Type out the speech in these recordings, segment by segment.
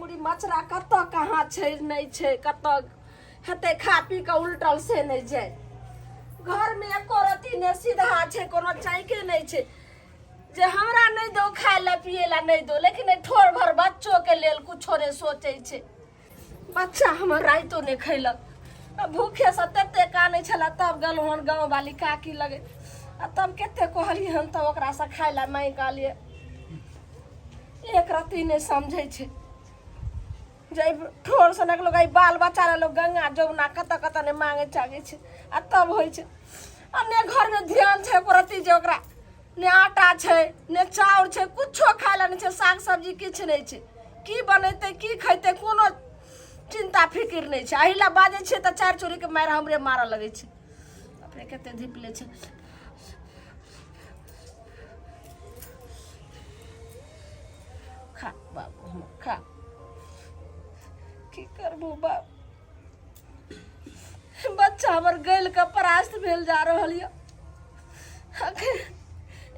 मुड़ी मचरा कतऽ कहाँ छै नहि छै, कतऽ हेतै खा पी कऽ उलटल से नहि जाय। घरमे एको रत्ती नहि सीधा छै, कोनो चाइके नहि छै जे हमरा नहि दो खाय लए पिए लए नहि दो, लेकिन एहि ठोर भर बच्चोके लेल कुछो नहि सोचै छै। बच्चा हमर राइतो नहि खैलक आ भूखेसँ तते कानै छलै। तब गेलहुँ हन गाँववाली काकी लगे आ तब कते कहलियै हन, तब ओकरासँ खाय लए माँगि कहलियै। एक रत्ती नहि समझै छै जे ठोर सनक लोक एहि बाल बच्चा लए लोक गंगा जमुना कतऽ कतऽ नहि मांगै चागै छै। आ तब होइ छै आ ने घरमे ध्यान छै एको रत्ती जे ओकरा ने आटा छै ने चाउर छै, कुछो खाय लए नहि छै, साग सब्जी किछु नहि छै। की बनेतै की खैतै कोनो चिन्ता फिकिर नहि छै। एहि लए बाजै छियै तऽ चारि चोरीके मारि हमरे मारऽ लगै छै। अपने कते धीप लै छै। खा बाबू हमर खा। की करबू बाप, बच्चा हमर गलि कऽ परास्त भेल जा रहल यऽ।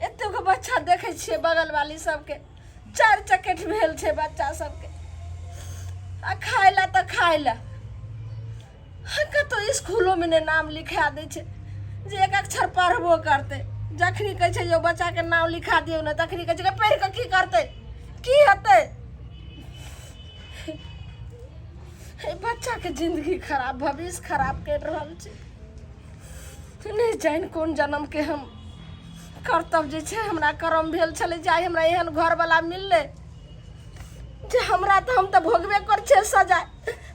एतेक बच्चा देखै छियै बगल वाली सबके चारि चकेट भेल छै बच्चा सबके, आ खाय लए तऽ खाय लए कतहु इसकुलोमे नहि नाम लिखा दै छै जे एक अक्षर पढ़बो करतै। जखनी कहै छै जे बच्चाके नाम लिखा दियौ ने, तखनी कहै छै पढ़ि कऽ की करतै, की हेतै। बच्चाके जिंदगी खराब, भविष्य खराब करि रहल छै। नहि जानि कोन जन्मके हम कर्तव्य जे छै हमरा कर्म भेल छलै जे आइ हमरा एहन घरवला मिललै जे हमरा तऽ हम तऽ भोगबे कर छियै सजा,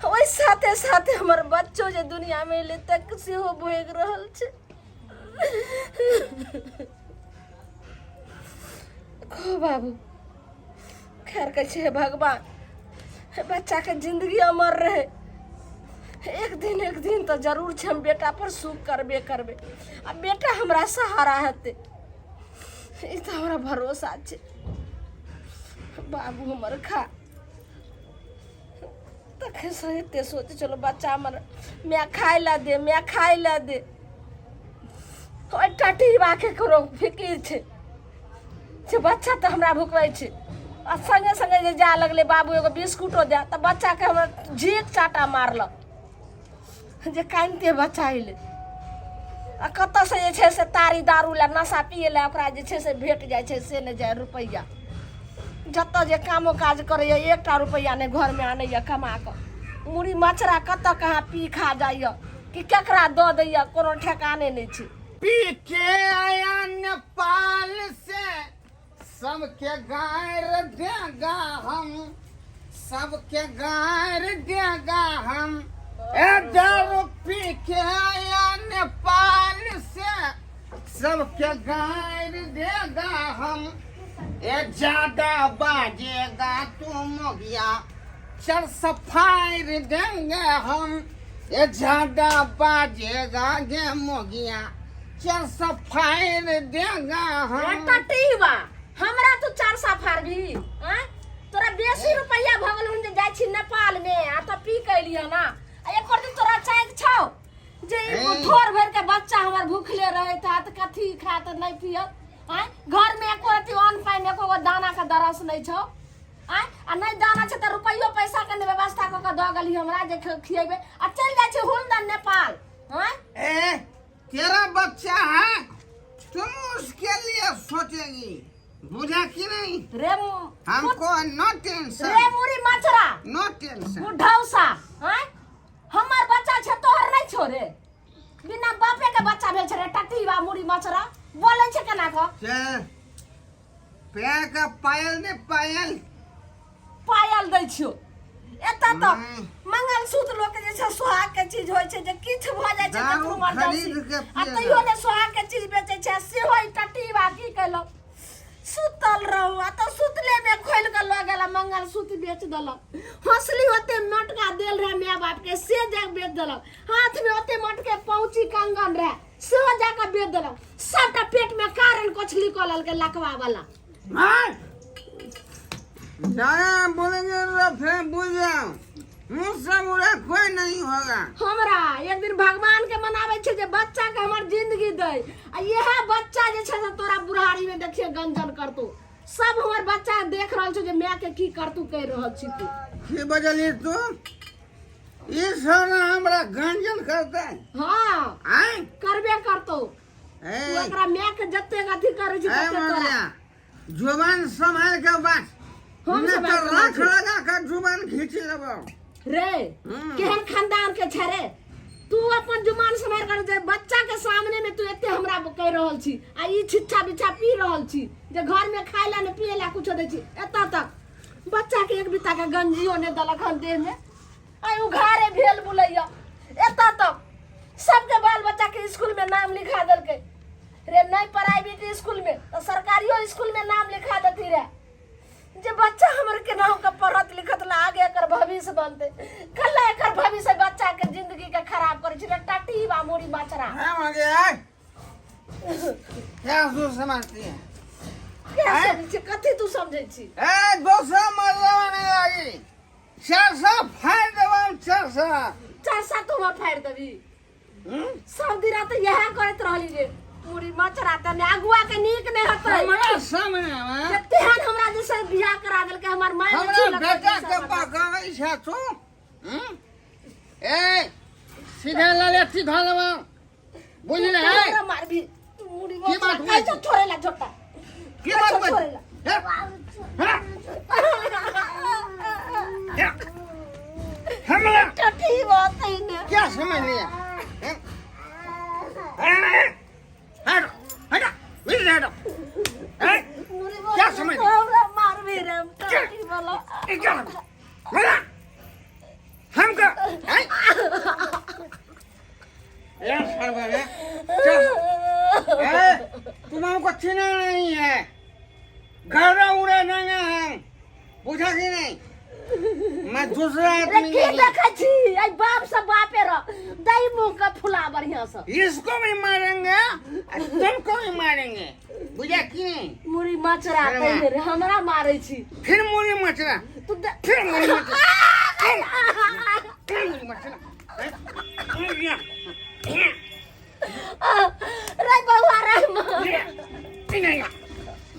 ओहि साथे साथे हमर बच्चो जे दुनियामे एलै तक सेहो भोगि रहल छै। खो बाबू, खैर कहै छै हे भगवान, बच्चाके जिंदगी अमर रहे। एक दिन एक दिन तऽ जरूर छै हम बेटा पर सुख करबे करबै आ बेटा हमरा सहारा हेतै, ई तऽ हमरा भरोसा छै। बाबू हमर खा। तखन से एते सोचै छलहुँ बच्चा हमर माय खाय लए दे, माय खाय लए दे। ओहि टटीबाके ककरो फिकिर छै जे बच्चा तऽ हमरा भुकबै छै। आ संगे संगे जे जाय लगलै बाबू एगो बिस्कुटो दए तऽ बच्चाके हमर झीक चाटा मारलक जे कानिते बच्चा अयलै। आ कतऽसँ जे छै से तारी दारू लए नशा पियै लए ओकरा जे छै से भेट जाइ छै से नहि जाइ रुपैआ। जतऽ जे कामो काज करैए एकटा रुपैआ नहि घरमे आनैए कमा कऽ। मुड़ी मचरा कतऽ कहाँ पी खा जाइए कि केकरा दऽ दैए कोनो ठेकाने नहि छै। पी के आया नेपाल से सबके गार देगा हम, सबके गार देगा हम। ए दारू पी के आया नेपाल से सबके गार देगा हम। ए ज्यादा बाजेगा तू मोगिया चल सफाई देंगे हम। ए ज्यादा बाजेगा गे मोगिया चल सफाई देंगे हम। टटीवा हमरा तू चार सा फाड़बी आँय? तोरा बेसी रुपैया भऽ गेल हन जे जाइ छी नेपाल में आ तऽ पी के एलियै ना। आ एक दिन तोरा चाइक छौ जे ई ए। ठोर भरि के बच्चा हमर भूखले रहैत हैत, कथी खायत नहि पियत आँय? घर में एको रत्ती अन्न पानि एको गो दाना के दरस नहि छौ आँय? आ नहि दाना छै तऽ रुपैयो पैसा के नहि व्यवस्था कऽ के दऽ गेली हमरा जे खियेबै आ चलि जाइ छी हुलदन नेपाल आँय? ए तेरा बच्चा है तुम उसके लिए सोचेगी, बुझा कि नहीं? रे हमको नो टेंशन। रे मुड़ी मचरा नो टेंशन बुढ़ौसा आँय? हमर बच्चा छै तोहर नहि छौ रे, बिना बापे के बच्चा भेल छै रे टटीवा मुड़ी मचरा बोलै छै केना कऽ। चल पैर का पायल ने पायल पायल दै छियौ एतऽ तऽ नहि। मंगलसूत्र लोक के जे छै सोहाग के चीज होइ छै जे किछु भऽ जाइ छै दारू ककरो मर्जेंसी खरीद के आ पिएगा। तैयो ने सोहाग के चीज बेचै छै सेहो ई टटीवा की केलक। सुतल रहू आ तऽ सुतले में खोलि कऽ लऽ गेल आ मंगलसूत्र बेच देलक। हौसली ओते मटका देल रहे माय बाप के से जा बेच देलक। हाथ में ओते मटके पहुँची कंगन रहे सेहो जाकऽ बेच देलक। सबटा पेट में कारण कोछली कऽ लेलकै लकवा वाला। मार ज्यादा बोलेंगे तो फिर बुझ जाओ, मुझसे बुरा कोई नहीं होगा। हमरा एक दिन भगवान के मनाबै छै जे बच्चा के हमर जिंदगी दै आ इएह बच्चा जे छै से तोरा बुढ़ारी में देखिए गंजन करतो। सब हमर बच्चा देख रहल छौ जे माय के की करतू कहि रहल छी तू। की बजली तू? ई सब हमरा गंजन करतै? हाँ। आँय? करबे करतौ। ए, तू एकरा माय के जतेक अथी करै छी ए ततेक तोरा। मरिया, जुबान संभाल के बात। हम नहीं संभाल तो के राख बात। लगा के जुबान खींच लेबो। रे केहन खानदान के छै रे तू? अपन जुबान सम्हार कर जे बच्चा के सामने में तू एते हमरा कहि रहल छी आ ई छिच्छा बिच्छा पी रहल छी जे घर में खाय ला ने पिए ला कुछो दै छी। एतऽ तक बच्चा के एक बीता के गंजियो ने देलक हन देह में आ उघारे भेल बुलैया। एतऽ तक सबके बाल बच्चा के स्कूल में नाम लिखा देलकै रे। नहीं प्राइवेट स्कूल में तो सरकारियो स्कूल में नाम लिखा देती रे जे बच्चा हमर केनाहु के पढ़त लिखत ला आगे एकर भविष्य बनते। कल एकर भविष्य बच्चा के जिंदगी के खराब करे छै टाटी बा मोरी बाचरा। हाँ मगे, क्या तू समझती है? क्या समझै छी? कथी तू समझै छी? ए दोसरा मरला नहीं लागी, चार सौ फाड़ देबम, 400। 400 तू हमर फाड़ि देबी? सब दिन रात इएह करैत रहली रे पूरी मचरा। तने अगुआ के नीक नहि हेतै हमरा सामने में जे तेहन हमरा जैसे बियाह करा देलकै हमर माय। हमरा बेटा के पकाबै छै तू? ए सीधा लले सीधा लेबा, बुझले है? हमरा मारबी तू मुड़ी की बात मचरा? बुझै कैसे छोड़ेला झोटा? की बात कैसे बुझै? छोड़ेला? हे, हे, हे, हमरा टटी बात है ने। क्या समझ लिया? हैं? हैं? हटो हटो, इधर हटो। हैं? मुड़ी क्या मचरा समझ? तू हमरा मारबी रे टटी वाला? ये क्या मेरा हमको हैं? यार सरवर है, चल। ए, तुम हमको चिन्ह नहीं है, घर उड़ा नहीं है, बुझा कि नहीं? मैं दूसरा रे आदमी की नहीं। देखै छी एहि बाप से बापे रह दही मुंह के फुला बढ़िया से। इसको भी मारेंगे और तुमको भी मारेंगे, बुझा कि नहीं? मुड़ी मचरा। अरे तैने रे हमरा मारै छी? फिर मुड़ी मचरा। तू फिर मुड़ी मचरा, फिर मुड़ी मचरा। रे बउआ रे,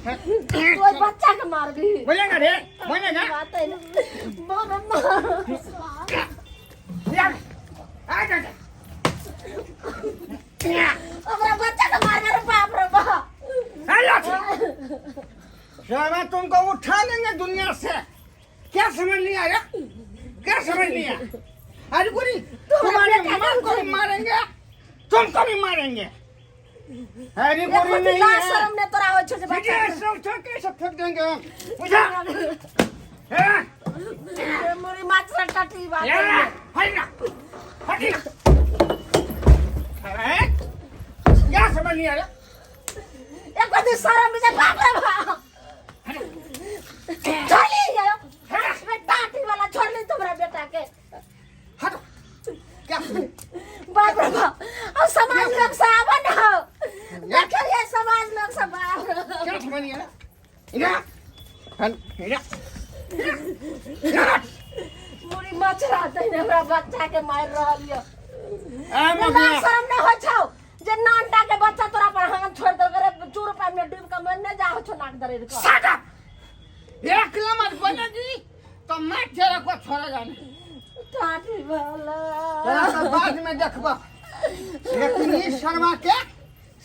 तू ओहि बच्चा के मारबी? बोलेगा रे, बोलेगा। बात है ना बाप मार। आ जा जा। हमरा बच्चा के मारबे रे? बाप रे बाप। साला तुमको उठा लेंगे दुनिया से। क्या समझ लिया रे? क्या समझ लिया? अरे गोरी, तुम्हारे बेटा माँ को भी मारेंगे, तुमको भी मारेंगे। अरे गोरी एको नहीं लाज है। शरम ने तोरा होइ छौ जे ठीक बच्चा है, सब उठा के सब फेंक देंगे हम, बुझा? हैं? के मुड़ी मचरा टटी बात यार है। हट ना, हट ना। अरे क्या समझ लिया रे? एको दिन शरम जे बाप रे बाप। छोड़ आयो बे टाटी वाला, छोड़ ली तुम्हारा बेटा के। हटो, क्या समझ? बाप रे बाप, अब समाज लोग से आवा ना हो, देखिए ये समाज लोग से, बाप रे। क्या समझ लिया रे? इधर हट, इधर इधर हट। मुड़ी मचरा तैने हमरा बच्चा के मारि रहल यऽ। ए लाज मगिया, शरम नहि होइ छौ जे नानटा के बच्चा तोरा पर हाथ छोड़ देलकै रे? चूर पानि में डूब के मर नहि जा हो छौ नाक दरेर कऽ। Shut up! एक नंबर बोलेगी तो मैं तेरे को छोड़ेगा नहीं। टाटी वाला। तेरा तो बाद में देखबा, लेकिन इस शर्मा के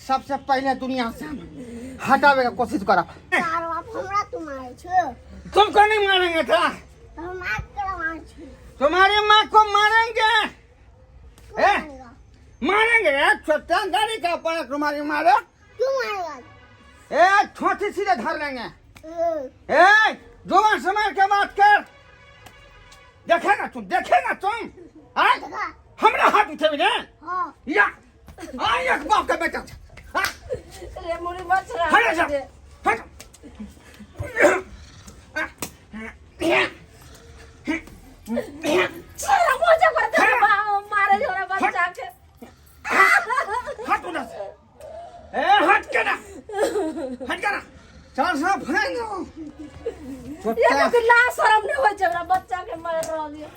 सबसे पहले दुनिया से हम हटावे के कोशिश करब। तार बाप, हमरा तू मारै छौ? तुमको नहीं मारेंगे था। हम मार के मारै छी। तुम्हारी माँ को मारेंगे। क्यों? ए? मारेगा? मारेंगे रे, छोटा गाड़ी का पड़ा तुम्हारी मारे। क्यों मारेगा? ए छोटी सीधे धर लेंगे। ए, ए जुबान संभाल के बात कर। देखेगा तुम, देखेगा तुम आय? देखा। हमरा हाथ उठे रे? हाँ। या आ एक बाप का बेटा हाँ, रे मुड़ी मचरा। हट जा, हट। शरम हो जा कर तेरे बाप मारे हमरा बच्चा के। हट उधर से। ए हट के ना, हट के ना, चल सब फेंक दो। ये तो लाज शरम नहि होइ छै, हमरा बच्चा के मारि रहल यऽ।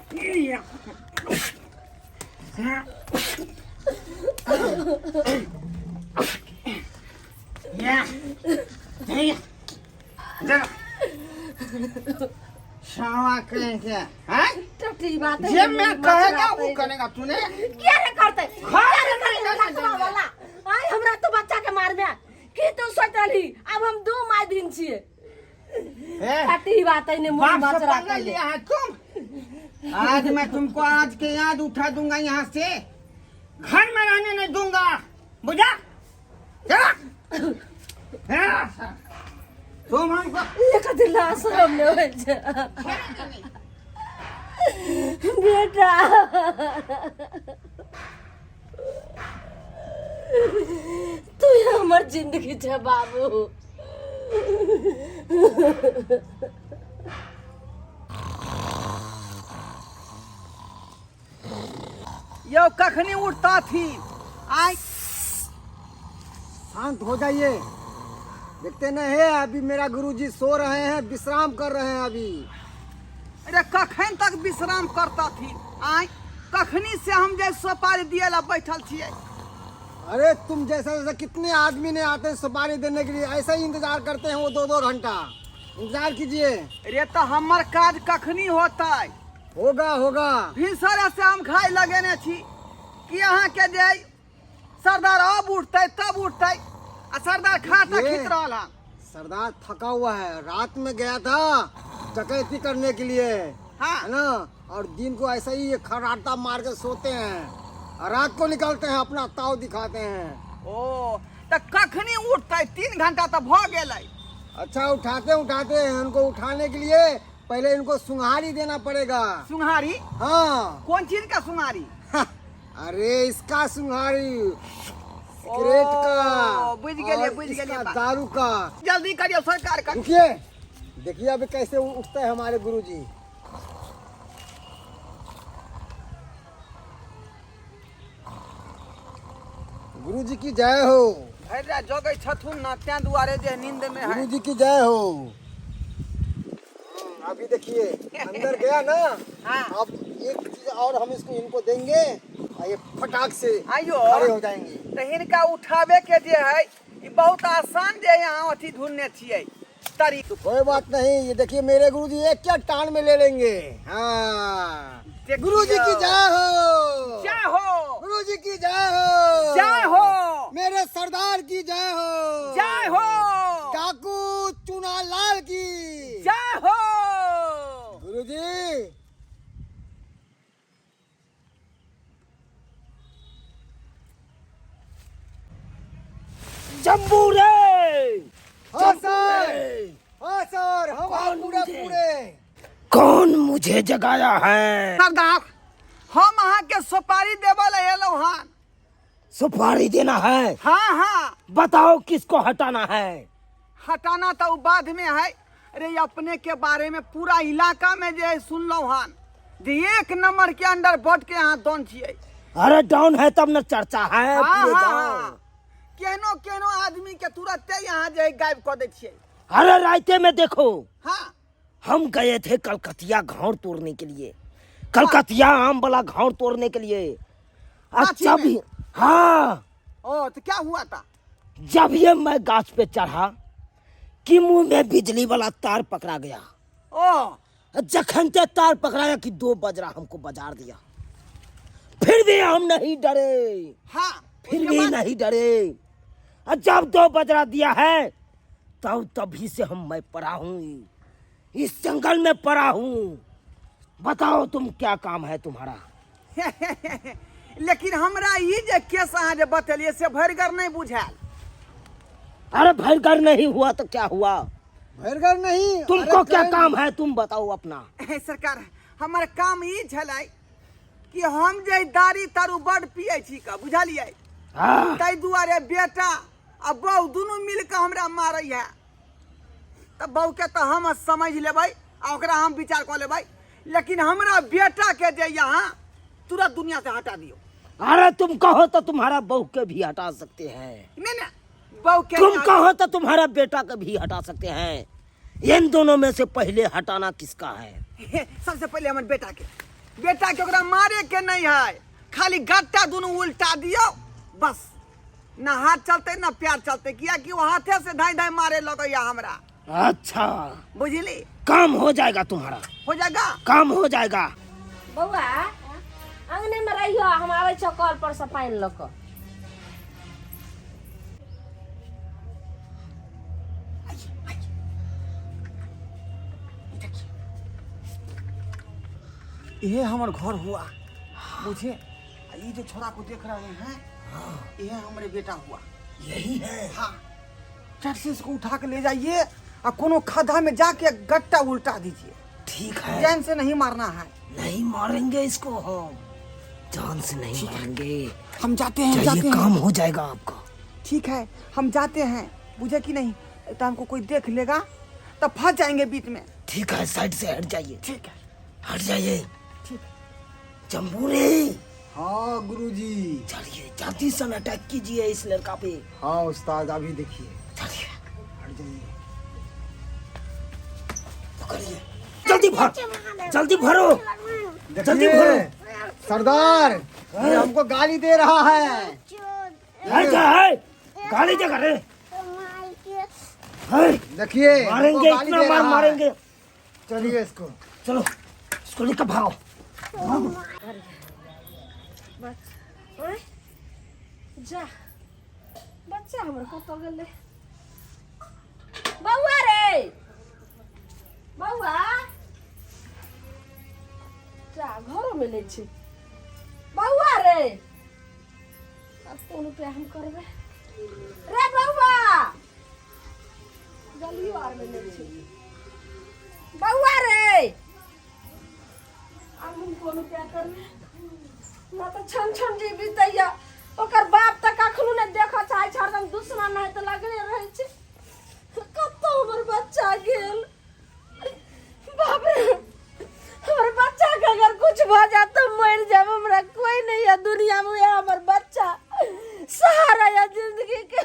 या या जा। नहीं क्या हैं? टटी बात जे मैं कहेगा वो करेगा तूने। किया ने करते? किया ने करते लखवा वाला? आय हमरा तो बच्चा के मारमे की तू सोच रहली? अब हम दू my दिन छिए। ए, टटी बात है ने मुंह बाप से मचरा पंगा के। लिया है तुम। आज मैं तुमको आज के आज उठा दूंगा यहाँ से, घर में रहने नहीं दूंगा, बुझा? क्या? हाँ? तुम हमको एक दिला शरम ने होइ छै बेटा। तू हमर जिंदगी छै बाबू। यौ कखनी उठता थी आय? शांत हो जाइए, देखते नहीं है अभी मेरा गुरुजी सो रहे हैं, विश्राम कर रहे हैं अभी। अरे कखन तक विश्राम करता थी आय? कखनी से हम जे सुपारी दिए ला बैठल छियै। अरे तुम जैसा जैसा कितने आदमी ने आते हैं सुपारी देने के लिए, ऐसा ही इंतजार करते हैं वो, दो दो घंटा इंतजार कीजिए। अरे तो हमर काज कखनी होता? होगा होगा। भिनसरे से हम खाय लगेने छी कि अहाँ के जे सरदार अब उठते तब उठते, आ सरदार खाता ये। खींच रहल हन। सरदार थका हुआ है, रात में गया था डकैती करने के लिए। हाँ। है ना, और दिन को ऐसा ही ये खराटा मार के सोते हैं और रात को निकलते हैं, अपना ताव दिखाते हैं। ओ तऽ कखनी उठते? 3 घंटा तऽ भऽ गेलै। अच्छा, उठाते उठाते हैं उनको। उठाने के लिए पहले इनको सुंघारी देना पड़ेगा। सुंघारी? हाँ। कोन चीज का सुंघारी? अरे इसका सुंघारी, सिगरेट का। ओ, बुझ गेलियै, और बुझ गेलियै इसका बात। दारू का। जल्दी करियौ सरकार का। रुकिए, देखिए अभी कैसे उठते हैं हमारे गुरुजी। गुरुजी की जय हो। भरि राति जगै छथुन न, तें दुआरे जे नींद में है। गुरुजी की जय हो। अभी देखिए, अंदर गया ना? हाँ। अब एक चीज और हम इसको इनको देंगे और ये फटाक से आइयो। खड़े हो जाएंगे। तऽ हिनका उठाबे के जे है ई बहुत आसान जे यहाँ अथी ढूंढने छियै तरी। कोई बात नहीं, ये देखिए, मेरे गुरुजी एक क्या टान में ले लेंगे। हाँ। देखियो। गुरुजी की जय हो। जय हो। गुरुजी की जय हो। जय हो। मेरे सरदार की जय हो। जय हो। डाकू चुना लाल की जय हो। गुरुजी। जम्बू रे। हाँ सर, हाँ सर, हम कौन पूरे मुझे? पूरे। कौन मुझे जगाया है? सरदार, हम अहाँके सुपारी देबऽ लए एलहुँ हन। सुपारी देना है? हाँ हाँ। बताओ, किसको हटाना है? हटाना तऽ ओ बाद में है। अरे अपने के बारे में पूरा इलाका में जे है सुनलहुँ हन जे एक नंबर के अंडर बट के अहाँ डॉन छियै। अरे डॉन है तब न चर्चा है हाँ। पूरे हाँ। गाँव। हाँ, केहनो केहनो आदमी के तुरंते यहाँ जे है गायब कऽ दै छियै। अरे रायते में देखो। हाँ। हम गए थे कलकतिया घाव तोड़ने के लिए, कलकतिया आम वाला घाव तोड़ने के लिए। गाछी अच्छा में? भी हाँ। ओ तो क्या हुआ था? जब ये मैं गाछ पे चढ़ा कि मुंह में बिजली वाला तार पकड़ा गया। ओ। जखन ते तार पकड़ाया कि दो बजरा हमको बजार दिया। फिर भी हम नहीं डरे। फिर उसके भी बाद? नहीं डरे और जब दो बजरा दिया है तब तभी से हम मैं पड़ा हूँ, इस जंगल में पड़ा हूँ। बताओ तुम, क्या काम है तुम्हारा? लेकिन हमरा ई जे केस अहाँ जे बतेलियै से भरिगर नहीं बुझायल। अरे भरगर नहीं हुआ तो क्या हुआ? भरगर नहीं। तुमको अरे क्या कहीं- काम है, तुम बताओ अपना। सरकार, हमर काम ई छलै कि हम जे दारू तारू बड पियै छी का बुझलियै? हाँ। ताहि दुआरे बेटा आ बहू दुनू मिल कऽ हमरा मारै है। तऽ बहूके तऽ हम समझ लेबै आ ओकरा हम विचार कऽ लेबै, लेकिन हमरा बेटाके जे यहाँ तुरंत दुनिया से हटा दियौ। अरे तुम कहो तो तुम्हारा बहू के भी हटा सकते हैं। नहीं नहीं, बहू के तुम कहो तो तुम्हारा बेटा के भी हटा सकते हैं। इन दोनों में से पहले हटाना किसका है? सबसे पहले हमर बेटा के। बेटा के ओकरा मारे के नहीं है, खाली गट्टा दुनू उल्टा दियौ बस, ना हाथ चलते ना प्यार चलते, कियाकि वो हाथे से धाई धाई मारे लगैया हमरा। अच्छा। बुझली? काम हो जाएगा तुम्हारा। हो जाएगा। काम हो जाएगा। बौआ, अंगने में रहियो, हम आबै छौ कल पर से पानि लऽ कऽ। ये हमार घर हुआ, बुझे? ये जो छोरा को देख रहे हैं, ये हमारे बेटा हुआ। यही है। हाँ, चट से इसको उठा के ले जाइए और कोनो खद्दा में जाके गट्टा उल्टा दीजिए। ठीक है। जान से नहीं मारना है। नहीं मारेंगे इसको हम, जान से नहीं मारेंगे। हम जाते हैं। चलिए, जाते हैं। काम हो जाएगा आपका। ठीक है, हम जाते हैं, बुझे कि नहीं? तो हमको कोई देख लेगा तो फंस जाएंगे बीच में। ठीक है, साइड से हट जाइए। ठीक है। हट जाइए। ठीक। जम्बूरी। हाँ गुरुजी। चलिए, जल्दी से अटैक कीजिए इस लड़का पे। हाँ उस्ताद, अभी देखिए। चलिए। हट जाइए। पकड़िए, जल्दी भर, जल्दी भरो, जल्दी देखिए, भरो। सरदार, ये हमको गाली दे रहा है। है क्या है? गाली दे करे है। देखिए, हमको मारेंगे। गाली इतना दे मार रहा है। मारेंगे। चलिए इसको। चलो, इसको लेकर भागो। आँय? जा, बच्चा हमर कतऽ गेलै? बौआ रे, बौआ! जा, घरोमे नहि छै। बौआ रे, आब कोन उपाय हम करबै रे? बौआ, गलियो आरमे नहि छै। बौआ रे, आब हम कोन उपाय करबै? ना तऽ छन छन जे बीतैया। ओकर बाप तऽ कखनो नहि देखऽ चाहै छै, हरदम दुश्मन है तऽ लगले रहै छै। कतौ हमर बच्चा गेल? बाप रे, हमर बच्चा के अगर कुछ भऽ जायत तऽ मरि जायब। हमरा कोई नहीं है दुनिया में, वएह हमर बच्चा सहारा है जिंदगी के।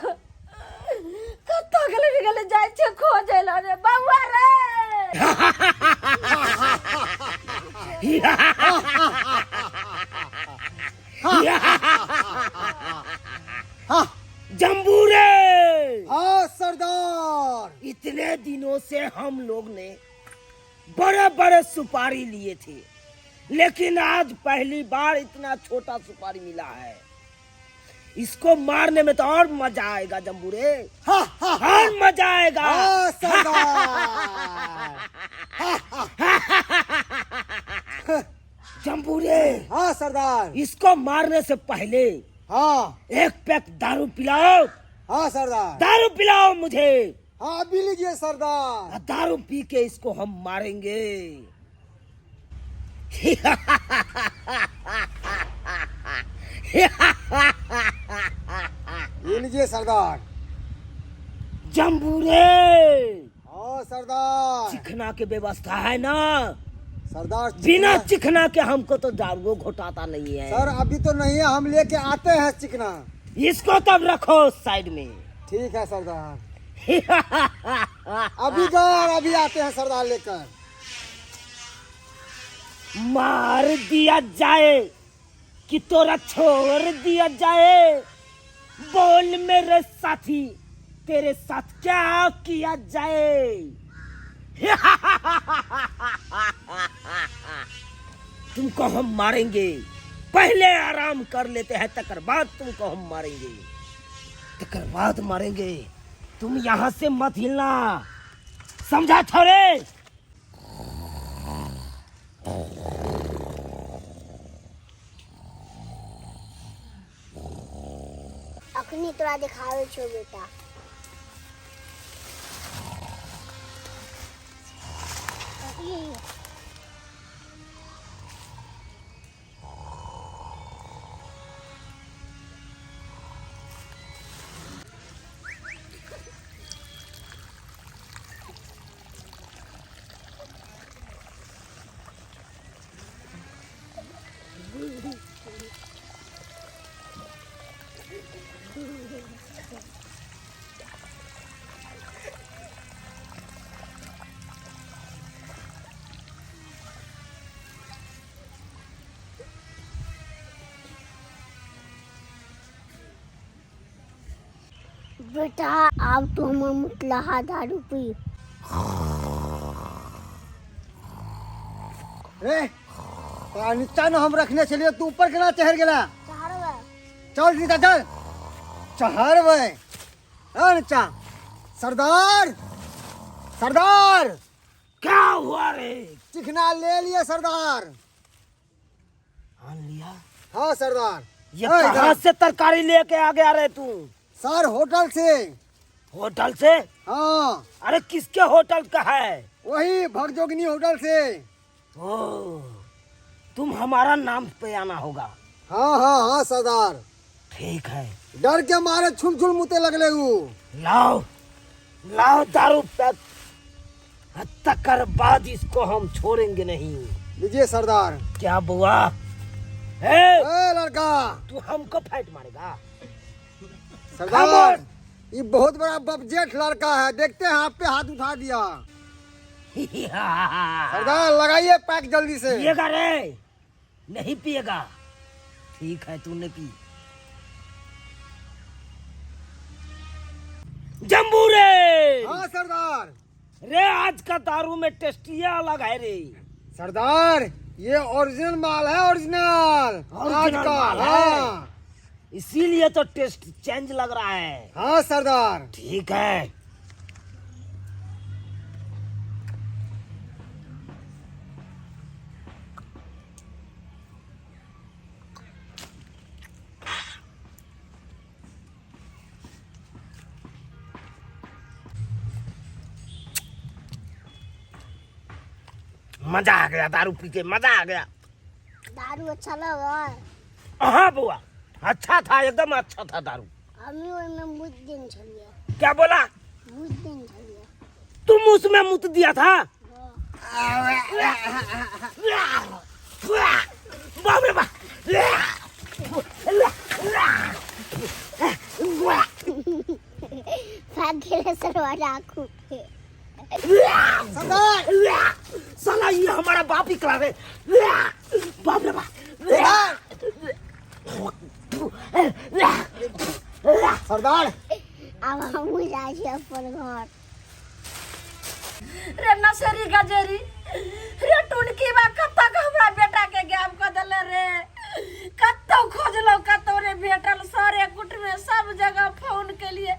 कतौ गेलै ने गेलै? जाइ छै खोजै लए रे। बौआ रे! जम्बूरे। हाँ सरदार। इतने दिनों से हम लोग ने बड़े बड़े सुपारी लिए थे, लेकिन आज पहली बार इतना छोटा सुपारी मिला है। इसको मारने में तो और मजा आएगा जम्बूरे, और मजा आएगा। हाँ सरदार। जम्बूरे। हाँ सरदार। इसको मारने से पहले हाँ एक पैक दारू पिलाओ। हाँ सरदार। दारू पिलाओ मुझे। हाँ, अभी लीजिए सरदार। दारू पी के इसको हम मारेंगे। ये लीजिए सरदार। जम्बूरे। हाँ सरदार। चिकना के व्यवस्था है ना? सरदार, बिना चिकना के हमको तो दारू घोटाता नहीं है। सर, अभी तो नहीं है, हम लेके आते हैं चिकना। इसको तब रखो साइड में। ठीक है सरदार, अभी गए और अभी आते हैं सरदार लेकर। मार दिया जाए कि तोरा छोड़ दिया जाए? बोल मेरे साथी, तेरे साथ क्या किया जाए? तुमको हम मारेंगे, पहले आराम कर लेते हैं, तकर बाद तुमको हम मारेंगे, तकर बाद मारेंगे। तुम यहाँ से मत हिलना, समझा छोरे? अखनी तोरा देखाबै छौ बेटा। ई बेटा, आब तू हमर मुतलहा दारू पी। रे तोरा नीचा ने हम रखने छलियै, तू ऊपर केना चढ़ि गेला? चढ़बै। चल नीचा चल, चढ़बै। हाँ नीचा। सरदार, सरदार। क्या हुआ रे? चिकना ले लिए सरदार। आन लिया? हाँ सरदार। ये हाँ, इधर। कहाँ से तरकारी लेके आ गया रे तू? सर होटल से। होटल से? हाँ। अरे किसके होटल का है? वही भगजोगनी होटल से। ओ, तुम हमारा नाम पे आना होगा। हाँ हाँ हाँ सरदार। ठीक है। डर के मारे छुल छुल मुते लगले ऊ। लाओ लाओ दारू पैक, तकर बाद इसको हम छोड़ेंगे नहीं। लीजिए सरदार। क्या बुआ? ए, ए लड़का, तू हमको फाइट मारेगा? सरदार ये बहुत बड़ा बबजेट लड़का है, देखते हैं आप पे हाथ उठा दिया। सरदार लगाइए पैक जल्दी से। पिएगा रे? नहीं पिएगा? ठीक है तूने पी। जम्बू रे। हाँ सरदार। रे आज का दारू में टेस्ट ये अलग है रे। सरदार ये ओरिजिनल माल है, ओरिजिनल आज ओरिजिनल का। माल है। हाँ इसीलिए तो टेस्ट चेंज लग रहा है। हाँ सरदार। ठीक है। मजा आ गया दारू पी के, मजा आ गया। दारू अच्छा लगा? हाँ बुआ अच्छा था, एकदम अच्छा था दारू। हमी ओहिमे मुत देने छलियै। क्या बोला? मुत देने छलियै। तुम उसमें मुत दिया था? बाप रे बाप। भाग गेलै सरवा डाकू के। साला ये हमारा बाप ही करा रहे। बाप रे बाप। सरदार आब हमहूँ जाइ छी अपन घर। रे नसेरी गजेरी रे टुनकी बा, कतऽ के हमरा बेटा के गायब कऽ देले रे? कतौ खोजलहुँ कतौ रे भेटल। सरे कुटमे सब जगह फोन केलिए,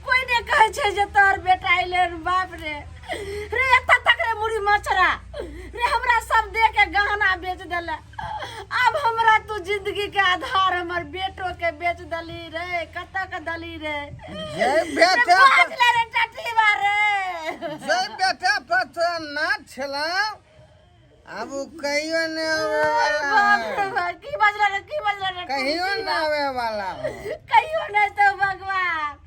कोई नहि कहै छै जे तोहर बेटा अयलै हन। बाप रे रे, एतऽ तक रे मुड़ी मचरा रे, हमरा सब दे के गहना बेच देले। आब हमरा तू जिंदगी के आधार हमर बेटो के बेच दली रे, कतऽ के दली रे? जे बेटा बाज ले रे टटीबा रे। जे बेटा पर तोरा ना छला, आब उ कहियो ने आवे वाला बाप रे है। बाप, की बजला रे, की बजला रे? कहियो न आवे वाला हो। कहियो नहीं तो भगवान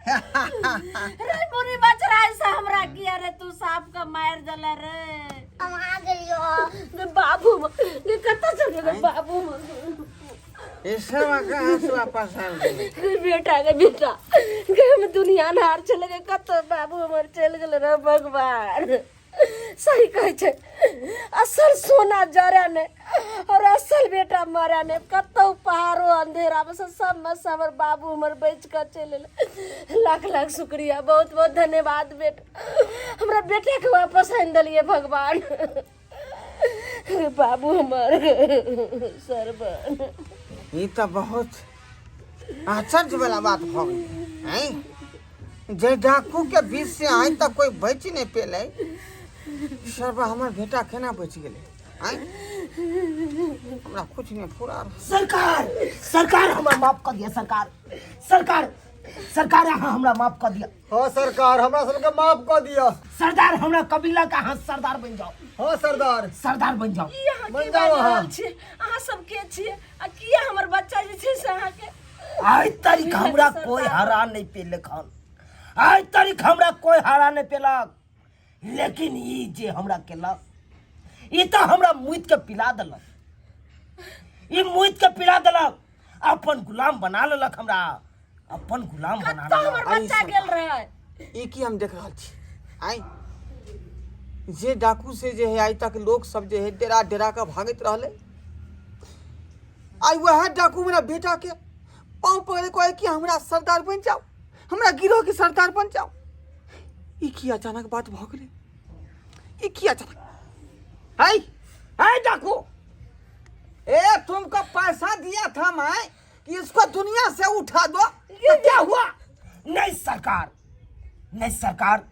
रे मुरी बचरा से हमरा किया रे तू सांप का मार देला रे? हम आ गेलियो। रे बाबू रे, कतऽ चल गेलै बाबू? ई सब कहाँ से वापस आयल गेलै? रे बेटा गे बेटा गे, हम दुनिया नार चले गए, कतऽ बाबू हमर चलि गेलै रे भगवान? सही कहै छै, असल सोना जरे ने और असल बेटा मरे ने। कतौ पहाड़ो अंधेरा में से सब में से हमर बाबू हमर बचि कऽ चलि एलै। लाख लाख शुक्रिया, बहुत बहुत धन्यवाद बेटा, हमरा बेटा के वापस आनि देलियै भगवान। बाबू हमर सरबन। ई तऽ बहुत आश्चर्य वाला बात भऽ गेलै हैं। जे डाकू के बीच से आइ तक कोई बचि नहि पेलै, सरबा हमर बेटा केना बचि गेलै? आँय, हमरा कुछ नहि पूरा। सरकार, सरकार हमरा माफ कर दिया। सरकार, सरकार, सरकार अहाँ हमरा माफ कर दिया। हाँ सरकार, हमरा सबके माफ कऽ दिअ। सरदार, हमरा कबीला का अहाँ सरदार बन जाओ। हाँ सरदार। सरदार बन जाओ। ई अहाँ बन की जाओ बाजि अहाँ। रहल छी? अहाँ सब के छियै आ किया हमर बच्चा जे छै से अहाँके? आज तारीख हमरा कोई हरा नहीं पेलक हन, आज तारीख हमरा कोई हरा नहीं पेलक, लेकिन ई जे हमरा केलक, ई तऽ हमरा मुइत के पिला देलक। ई मुइत के पिला देलक, अपन गुलाम बना लेलक, हमरा अपन गुलाम बना कतऽ लेलक। हमर बच्चा गेल रहै? ई की हम देख रहल छी? आँय, जे डाकू से जे है आइ तक लोक सब जे है डेरा डेरा कऽ भागैत रहलै, आइ वएह डाकू मेरा बेटा के पाँव पकड़े कहे कि हमरा सरदार बनि जाओ, हमरा गिरोह के सरदार बन जाओ। ई की अचानक बात भऽ गेलै? ई की अचानक? है है डाकू। ए, तुमको पैसा दिया था मैं कि इसको दुनिया से उठा दो, तो क्या हुआ? नहीं सरकार, नहीं सरकार,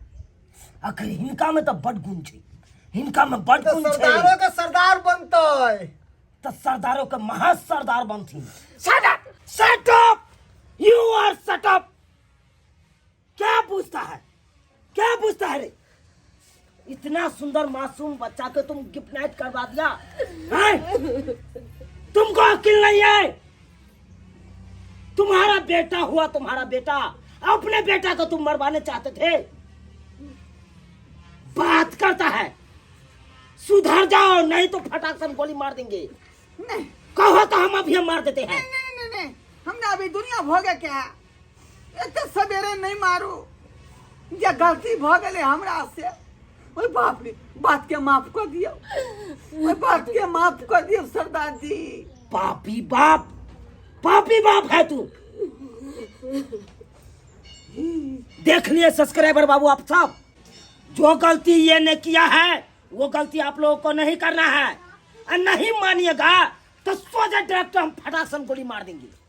अखन हिनका में तऽ बड गुण छै, हिनका में बड तो गुण छै। सरदारों का सरदार बनता है। तऽ सरदारों के महा सरदार बनथिन। Shut up, shut up, you are shut up. क्या पूछता है, क्या पूछता है रे? इतना सुंदर मासूम बच्चा के तुम गिफ्ट नाइट करवा दिया हैं? तुमको अकिल नहीं है? तुम्हारा बेटा हुआ, तुम्हारा बेटा, अपने बेटा को तुम मरवाने चाहते थे। बात करता है, सुधर जाओ, नहीं तो फटाक से हम गोली मार देंगे। नहीं। कहो तो हम अभी हम मार देते हैं। नहीं नहीं नहीं, हमने अभी दुनिया भोगे के है, एते सवेरे नहीं मारू। जे गलती भ गेलै हमरा से, ओहि बाप रे, बात के माफ कर दियौ, ओहि बात के माफ कर दियौ सरदार जी। पापी बाप, पापी बाप है तू। देख लिए सब्सक्राइबर बाबू आप सब, जो गलती ये ने किया है वो गलती आप लोगों को नहीं करना है, और नहीं मानिएगा तो सोजा डायरेक्टर हम फटाक से गोली मार देंगे।